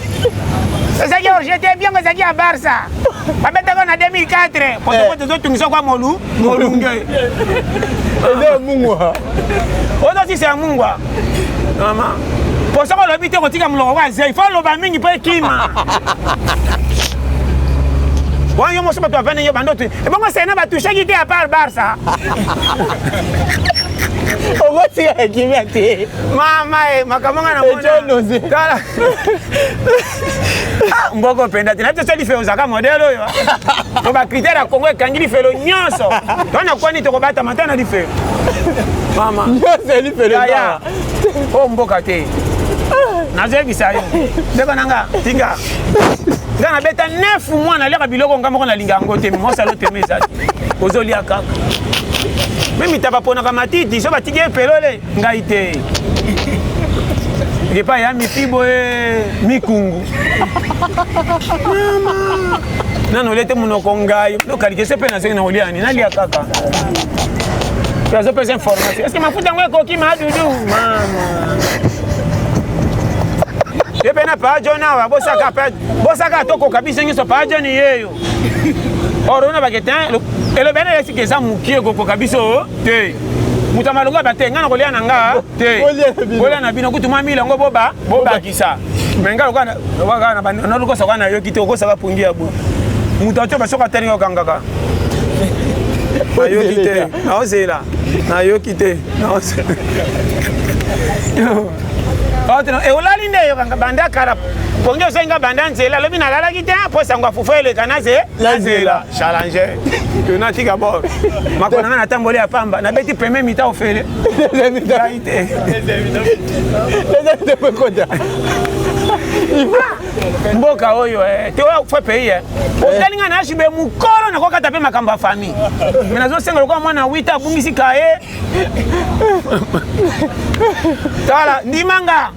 ezalaki orge te biango ezalaki ya barça babetaka na 2004 potopoto ezotungisa kwa molu molunge. Eza ya mungwa. Ozosisa ya mungwa mama. Po soki olobi te kotika monoko kwa zei, faut oloba mingi mpo ekima. Wana yo moso bato bavandi yo bando te. Ebongo Sena batushaki te à part Barça. Okotika kimia te. Mama e makambo nga na mona. Tala. Ah, mboko mpenza te nayebi te so lifelo ozalaka modele oyo po bacritère ya kongo ekangi lifelo nyonso to na kwani tokobatama ta na lifelo mama nyonso lifelo yaya oyo mboka te nazoyebisa yo ndeko na nga tika nga nabeta 9 mois naliaka biloko nga moko nalinga yango te mosala otema eza te ozolia kaka meme mitaba ponaka matiti so batiki ye pelole ngai te epai ya mifibo e mikungu mama nano olie te monoko ngai nokalikese mpe nazongi na kolia nini nalia kaka mpe azopesa information eske mafuta yango ekoki madudu mama ye mpe na paa john awa bosaka bosaka tokoka biso nyonso paa john yeyo or ona bakete elobi ena esika eza mokie ekokoka biso te moto ya malonga ba te ngai nakolia na nga te bolia na bino kutu mwa mile yango boba bobakisa me ngai lokola kaka nayoki te okosaka pongi ya boye moto atyo basoki atali okangaka nayoki te naozela nayoki te naozela olali nde eyokanga banda kala pongi ozongi nga banda nzela alobi nalalaki te mpo sango ya fufu eleka nazela challenge natika bor makolo nanga natamboli ya pamba nabeti premier mita ofele ngai te mboka oyo eh, te oyo fo pays eh. otali ngai na hb mokolo nakokata mpe makambo ya famille me nazosenga lokola mwana 8 abungisi kaye tala ndima nga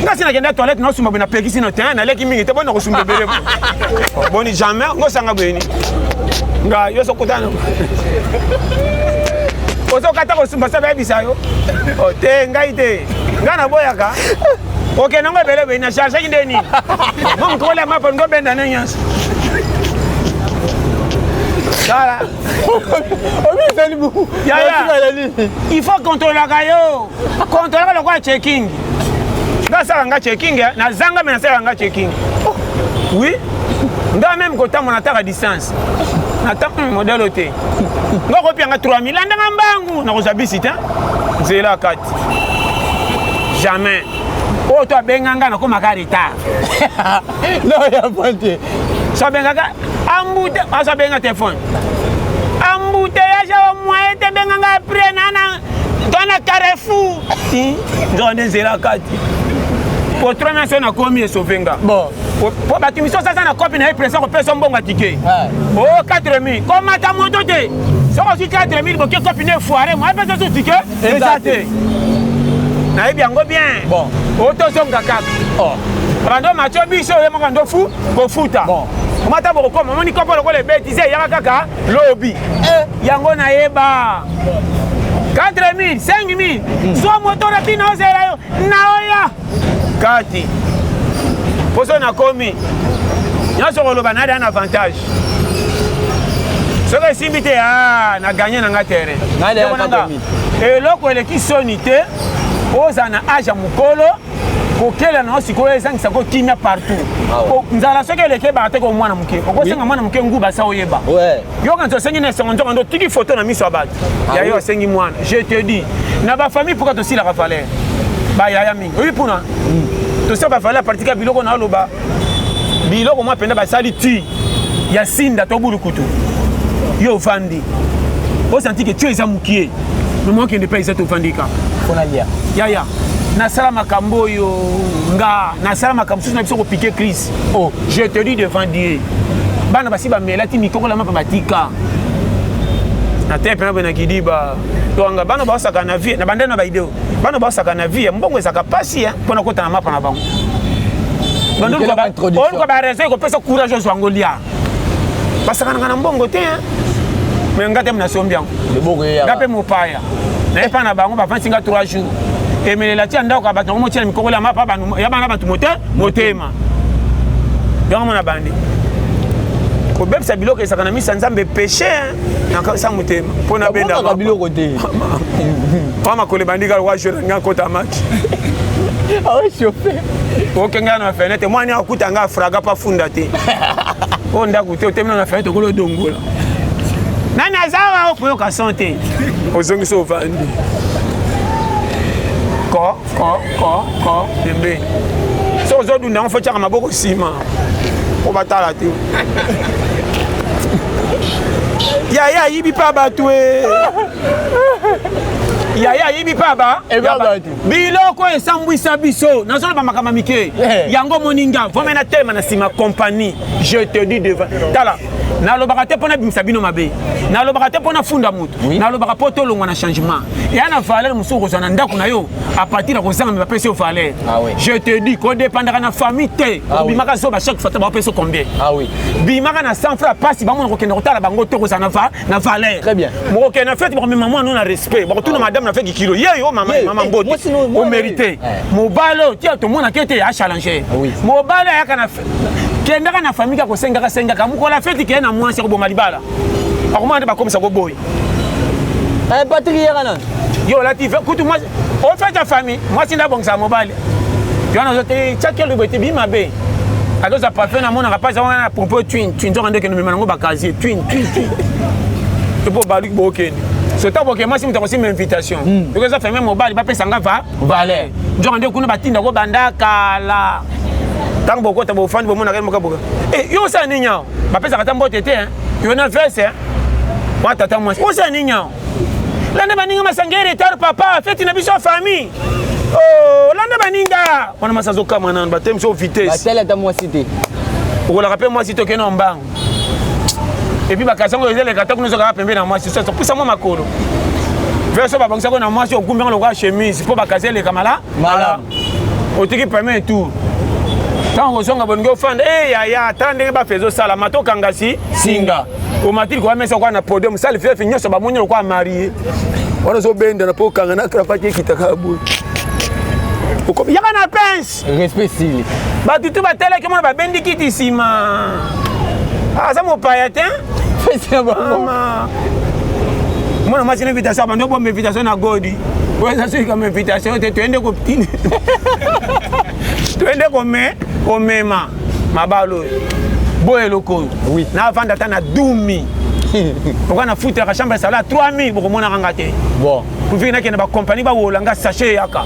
nga si nakenda toilette nasumba boye napekisi no te naleki mingi te boni nakosumba ebele boni jamais ngosanga boyeni nga yo sokotana ozokata kosumba sa bayebisa yo oh, te ngai te ngai naboyaka okende yango ebele boye na chargeki nde nini mo moto kolia mapa ngobenda ne nyonso tala Yaya, il faut contrôlaka yo contrôlaka lokola checking nga asala nga checking eh. nazanga me nasalaka nga checking oui nga meme kotambola nataka distance nata hmm, modèle te nga kopianga 3000 landanga mbangu nakozwa bisi te nzela kati jamais oyo to abenga nga nakomaka retard non ya pointe so abengaka ambute azo abenga telefone embouteillage awa moyen te benga nga après nana to na carrefour nzoka nde nzela kati po 3 nation nakomi esauve nga bon po bato misusu aza na kopi na ye presa kopesa mbongo ya tike o 4000 komata moto te soki ozwi 4000 boke kopi nde foire mo apesa so tike eza te nayebi yango bien bon otozonga kaka oh. bando matio biso ye moko ando fu kofuta bon. omata bokokoma omoni kopo lokola ebetise eyaka kaka lobi eh. yango nayeba 4000 5000 mm. zwa moto na bino ozela yo naoya kati poso nakomi nyonso koloba nada na avantage soki esimbi te ah, na gagne na nga terrain eloko eleki soni te ozala na age ya mokolo kokela na yo sikoyo ezangisa ko kimia partout ah nzala soki eleki ebaka te ko mwana moke okosenga mwana moke nguba sa oyeba yoka nti osengi na esengo nzoka nde otiki foto na miso ya bato ah ya yo asengi mwana je te dis na bafamille mpoka tosilaka valeur bayaya mingi oyebi mpuna hmm. tosilaka valeur partika biloko na oloba biloko mwa mpenza basali ti ya sinda to bulukutu yo ovandi osanti ke tio eza mokie mema okende mpe eza tovandi kaka yaya nasala makambo oyo nga nasala makambo mosusu na biso kopike crise oh je te dis devant dieu bana basi bamelaki mikokola mapa batika na te mpena boye na kidiba toanga bana baosaka na vie na bandai na baideo bana baosaka na vie mbongo ezalaka mpasi mpo na kota na mapa na bango oluka baraison ekopesa courage ozwa yango lia basakanaka na mbongo te me nga te nasombi yango nga mpe mopaya naye mpa na bango bafandisi nga 3 jours emelela tia ndako ya bato yango motia na mikokolo ya mapa ya bana bato mote motema yango mona bandi Kobebisa biloko ezalaka na miso ya Nzambe péché, nakasa motema mpo nabenda biloko te. Mwa makolo ebandi kaka wa jour nga kota match. Aochauffe. Okengela na fenêtre, mwani akuta nga fraga pa funda te. O ndako te, otemela na fenêtre okolo dongola. Nani aza wa okoyoka son te. Ozongisi ovandi. Ko ko ko ko pembeni. Soki ozodunda yango fo tiaka maboko nsima mpo batala te. Yaya ayibi mpa bato e. Yaya ayibi mpa ba biloko esambwisa biso. Nazoloba makambo mike yango moninga vome na telema na nsima compagnie. Je te dis devant. Tala, nalobaka te mpo nabimisa bino mabe, nalobaka te mpo nafunda moto, nalobaka mpo tolongwa na changement. Eya na valeur mosusu kozwa na ndako na yo à partir ya kozanga, me bapesi yo valeur. Je te dis, kodépendaka na famille te. Obimaka zoba chaque fois te, bapesi yo combien? Bimaka na 100 francs pasi bamona kokende kotala bango te, kozala na valeur. Mokokende na fete, bakomema mwana na respect, bakotuna madame na feki kilo ye yo mama mama mbote omérite. Mobali oyo tia tomonaka ete achallenger mobali ayaka na kendaka na famille kaka kosengaka sengaka. Mokolo ya feti keye na mwasi akoboma libala, akomona nde bakomisa koboyi. Patrik yaka nani? Yo olati kutu mwasi ofete ya famille, mwasi nde abongisaka mobali. Yo wana ozote tiaki olobo ete bi mabe azoza parfum, namonaka mpasi wana na propos twin twin, nzoka nde okende omema nango bacasier twin twin twin epo baluki bookende sota boke mwasi moto akosimba invitation soki eza famille mobali bapesanga va valeur, nzoka nde kuna batinda ko banda kala. Ntango bokota bofandi bomonaka moka boka yo osala nini awa? Bapesaka ata mbote te yo na vese wa tata mwasi osala nini awa? Landa baninga masanga retard papa, feti na biso ya famille. Oh, landa baninga wana masi azokamwa nano batemi so vitesse. Batali ata mwasi te. Okolaka mpe mwasi te, okende na mbango et puis bakasi yango ezeleka ta kuna ezokaka pembe na mwasi so pusa mwa makolo verso babongisako na mwasi ogumbi yango lokola chemise mpo bakasi eleka mala malamu. Otiki premier tour, ntango kozonga bolingi ofanda e yaya, tala ndenge bafe ezosalama, tokanga si singa omatili koya mesa kwa na podium sali fefe nyonso bamoni lokola marie wana ozobendana mpo okanga na cravate ekitaka boye yaka na pince. Respect sili. Bato tu batelaki mona babendi kiti nsima, aza mopaya te. Mwana mwasi na invitation bando obomba invitation na godi oyo eza soki kama invitation te, toyende kotini toyende kome komema mabalo oyo boyo eloko oyo navanda ata na dumi oka nafutaka chambre ya sala 3000 bokomonaka nga te. Kuviki nakende bakompagnie bawola nga sachet eyaka.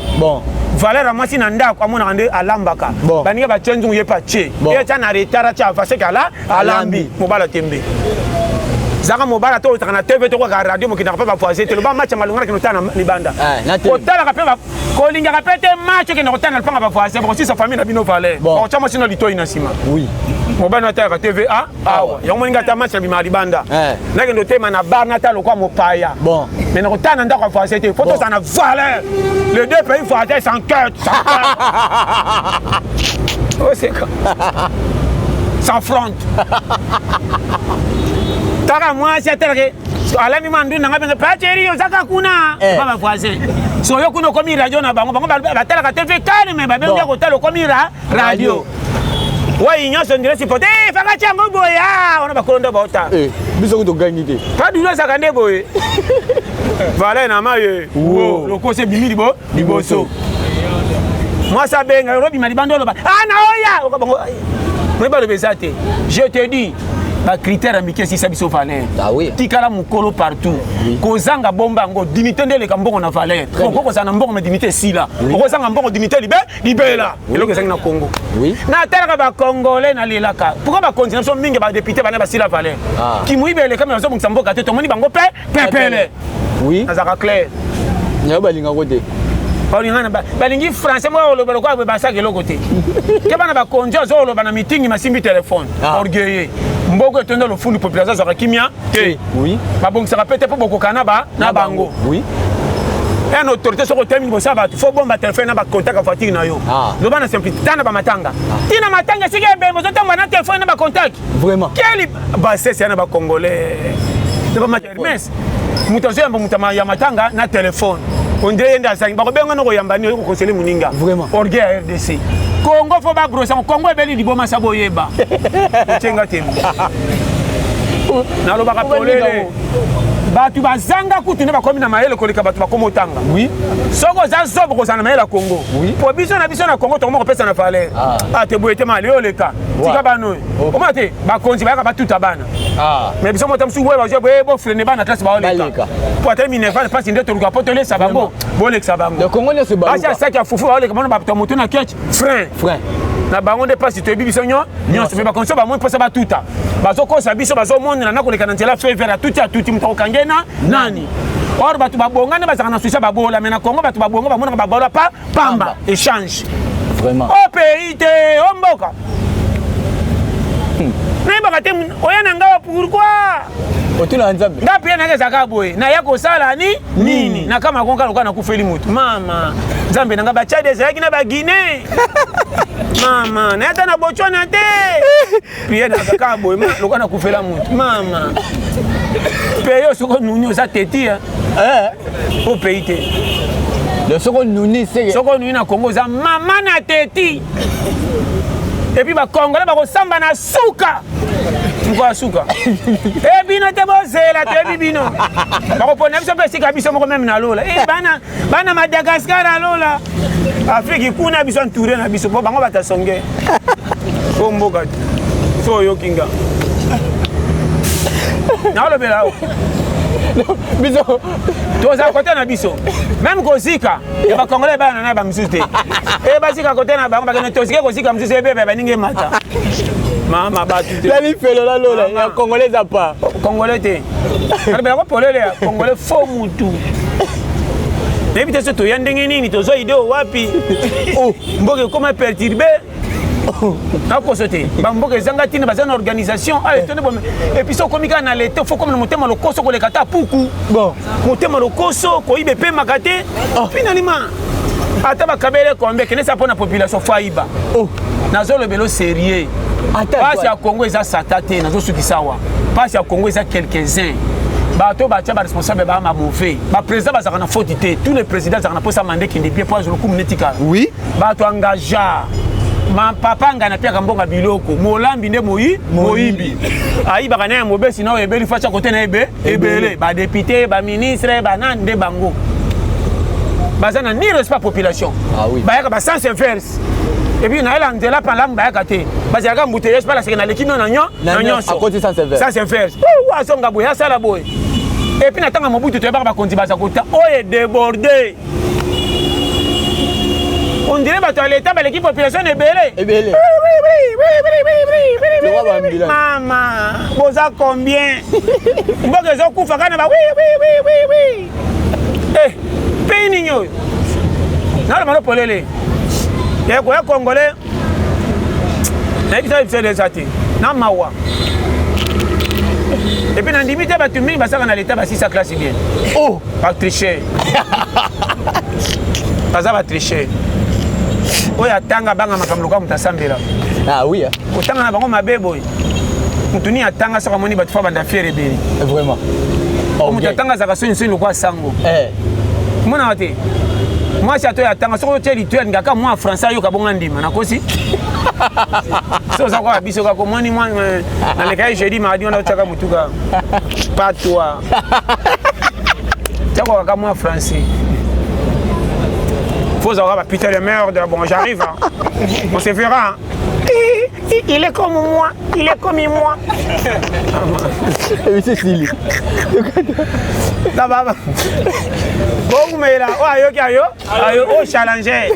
Valeur ya mwasi na ndako amonaka nde alambaka. Baninga batie nzungu, ye mpe atie. Ye atia na retard, atia avaseke ala alambi. Mobala tembe zaka mobala to otaka na TV to kaka radio, mokendaka mpe bavoisin te. Loba match ya malonga nakende otala na libanda, kotalaka mpe kolingaka mpe te match okende kotala na lopanga bavoisin, bakosisa famille na bino valeur, bakotya mwasi na litoi na nsima. Mobali natalaka TV a awa yango moninga ata match na bimaka libanda, nakende otema na bar natala lokwa mopaya, mais nakotala na ndako ya voisin te. Faut tozala na valeur. Les deux pays voisins s'enquêtent, oseka s'affronte. Kaka mwasi atalake alami mwa ndunda nga benge pacheri ozaka kuna ba ba voisin so yo kuna okomi radio na bango, bango batalaka TV calme, babengi ya kotala okomi radio wai nyonso ndire sipote faka tiango boye wana bakolo ndo baota. Biso kutu togangi te. Padulu ezalaka nde boye valeur na maye lokoso ebimi libo liboso mwasi abenga olobima libanda oloba a na oya oka bango moye baloba eza te. Je te dis, bacritère ya mike esisa biso valeur. Tikala mokolo partout kozanga bomba yango dignité nde eleka mbongo na valeur. Okoki kozala na mbongo mais dignité esila, okozanga mbongo dignité libe libela. Eloko ezangi na Congo, natalaka bacongolais nalelaka pourquoi bakonzi na biso mingi badéputé bana basila valeur kimoyibi eleka me bazobongisa mboka te, tomoni bango mpe pepele. Nazalaka clair. Yayo balingako te. Balingana balingi français moko koloba lokola boye basaka eloko te ke bana bakonzi azoloba na mitingi masimbi telefone orgueilleux. Mboka etonda lofundu, population azwaka kimia te. Babongisaka pe te mpo bokoka na bango. Un autorité soki otemi liboso ya bato fo bomba telefone na bacontact ya voiture na yo. Loba na simplicité ta na bamatanga ntina matanga esika ebembe ozotambola na telefone na bacontact. Vraiment. Quelle bassesse ya na bacongolais na bamata Hermes, moto azoyamba moto ya matanga na telefone ondire ye nde azangi bakobenga na koyamba nini okokonsele moninga. Orgueil ya RDC Congo fo bagrosa Congo ebeli liboma sa boyeba otienga tembe. Nalobaka polele, bato bazanga kutu nde bakomi na mayele koleka bato bakoma otanga. Soki oza zobo, kozala na mayele ya Congo, po biso na biso na Congo tokoma kopesa na valeur. Ah te, boye te, mali oyo oleka, tika bana oyo. Omona te, bakonzi bayaka batuta bana, mais biso mota mosusu boye bazwa boye, bofrene bana classe baoleka, po ata minerval mpasi nde toluka po tolesa bango, bolekisa bango. Basi ya saki ya fufu baoleka, mona bato ya motu na ketch frein na bango nde mpasi. Toyebi biso nyonso, me bakonzi bamoi mposa batuta, bazokosa biso, bazomonela na koleka na nzela feu vert, atuti, atuti moto akokange na nani? Or bato babonga nde bazalaka na susi ya babola, me na Congo bato babonga bamonaka babola pa pamba, échange. Vraiment. O pays te, o mboka nayebaka te. Oya na ngawa pourquoi? Otuna Nzambe. Nga mpe nanga ezalaka boye, naya kosala ni nini? Nakama konka lokola nakufeli motu. Mama Nzambe nanga, bachad ezalaki na Baguinée, mama naya ata na Botswana te. Prière nanga kaka boye, lokola nakufela motu. Mama, pays oyo soki onuni, oza teti o pays te. Le soki onuni seke. Soki onuni na Congo, oza mama na teti. Et puis Bacongolais bakosamba na suka, moko ya suka e bino te, bozela, toyebi bino. Bakopona biso mpe esika biso moko même na lola. E bana, bana Madagascar alola Afrique kuna, biso entouré na biso, po bango batasonge po mboka te. So oyoki nga naolobela awa. Biso toza kote na biso, même kozika ya Bakongolais bana na bamisusu te, e basika kote na bango, bakende tosike kozika mosusu, ebeba baningi emata mama bato te. Na lifelo na lola ya Congolais eza pa. Congolais te, alobelako polele ya Congolais fo mutu. Nayebi te so toya ndenge nini, tozwa idée wapi. Mboka ekoma perturbé, nakoso te. Bamboka ezanga ntina, baza na organisation et puis so okomi kaka na leta, fo komi na motema lokoso koleka ta puku. Bon. Motema lokoso, koyiba epemaka te. Finalement ata bakabele kombe kenesa mpo na population, fo ayiba. Nazolobela sérieux, pasi ya Congo eza sata te. Nazosukisa awa, pasi ya Congo eza quelques-uns, bato batia baresponsable baa mauvais. Baprésident bazalaka na faute te, tous les présidents azalaka na mposa mande kende bien po azwa lokumu neti kala. Bato engagea ma papa ngai napiaka mbongo ya biloko, molambi nde moyi moyibi ayibaka na ya mobesi na oyo ebeli fatia kote na ebe ebele. Badéputé, baministre, banani nde bango baza na ni respect population. Ah oui. Bayaka basens inverse et puis nayela nzela palamu, bayaka te, bazalaka embouteillage mpe naleki no na nyonso. Akoti sens inverse. Sens inverse, azonga boye, asala boye. Et puis na ntango ya Mobutu toyebaka bakonzi baza kota oyo edéborde, on dirait bato ya leta baleki population ebele. Ebele. Mama, boza combien? Mboka ezokufa kaka na ba oui oui oui oui oui. Eh, pays nini oyo? Naloba no polele, ekoya Congolais nayebisa biso eza te na mawa. Et puis nandimi te, bato mingi basalaka na leta basisa classe bien. Oh. Batriche, baza batriche. Oyo atanga banga makambo lokola moto asambela. Ah oui. Kotanga na bango mabe boye. Motu nini atanga, soki amoni bato fa banda fiere ebele. Vraiment. Moto atanga azalaka soni soni lokola sango. Omonaka te, mwasi ato atanga, soki otie litoi alingaka mwa français, ayoka bonga ndima nakosi. So oza kaka biso kaka omoni mwa naleka ye jeudi, mardi wana otiaka motuka pas toi, tiaka kaka mwa français. Faut avoir bah, putain de merde, bon j'arrive, hein. On se verra, hein. Il est comme moi, il est comme moi. Cécile. Na baba bokumela oyo ayoki ayo ayo oyo challenger.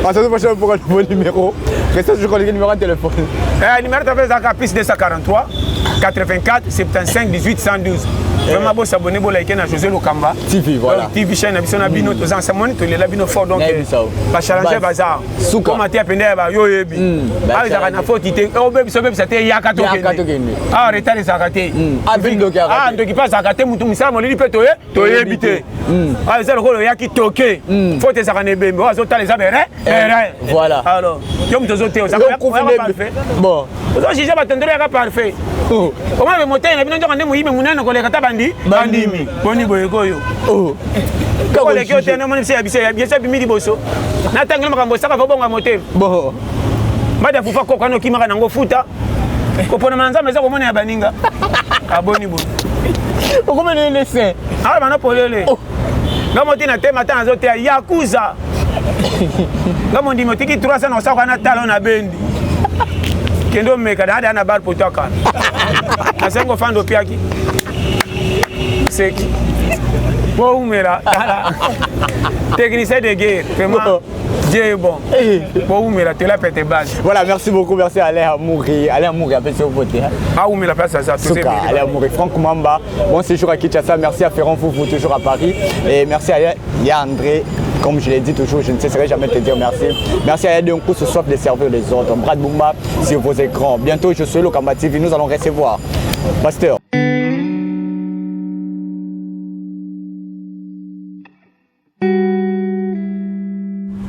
À la prochaine pour un nouveau numéro. Restez toujours le numéro de téléphone. Numéro de téléphone ezalaka plus 243 84 75 18 112. Vraiment, bo s'abonner, bo liker na José Lokamba TV, voilà. Donc, TV chaîne na biso na bino, toza ensemble, tolela bino fort. Donc ba challenger baza. Suka. Koma te apende ya ba yo yebi. Awa ezalaka na faute te, obebisa obebisa te, yaka tokende. Awa retard ezalaka te. Ah, mpe ndoki Ah, ndoki mpe azalaka te, mutu misala molili mpe toye toyebi te. Ah, eza lokola oyaki toke, faute ezalaka na ebembe oyo azotala, eza bere bere. Voilà. Alors yo moto ozote parfait. Bon. Ozojuge bato ndelo yaka parfait. Omona be motei na bino nzoka nde moyibi monene koleka ta bandi bandimi boni boye koyo koleki yo te. Namoni biso ya biso ya biso abimi liboso, natangeli makambo osaka fo bonga motema. Bon. Mbadi ya fufa koka nokimaka nango futa. Koponama na Nzambe eza komona ya baninga. Aboni boye. Okomeli le saint. Awa bana polele. Oh. Nga moti na tema ata nazoteya yakuza. Nga mondimi otiki 300 na osaka na talo na bendi. Kende omeka da na bar poto akana. Asengo ofanda opiaki. Seki. Boumela. Technicien de guerre, vraiment. Dieu est bon. Eh. Boumela, tu l'as pété base. Voilà, merci beaucoup, merci Alain Amouri. Alain Amouri, appelle sur voté. Ah, mais la place à ça, tout Alain Amouri, Franck Mamba. Bon séjour à Kinshasa, merci à Ferrand Foufou, toujours à Paris. Et merci à Ya André. Comme je l'ai dit toujours, je ne cesserai jamais de te dire merci. Merci à Yadé ce soif de servir les autres. Brad Bumba sur vos écrans. Bientôt, je suis le Kamba TV. Nous allons recevoir Pasteur.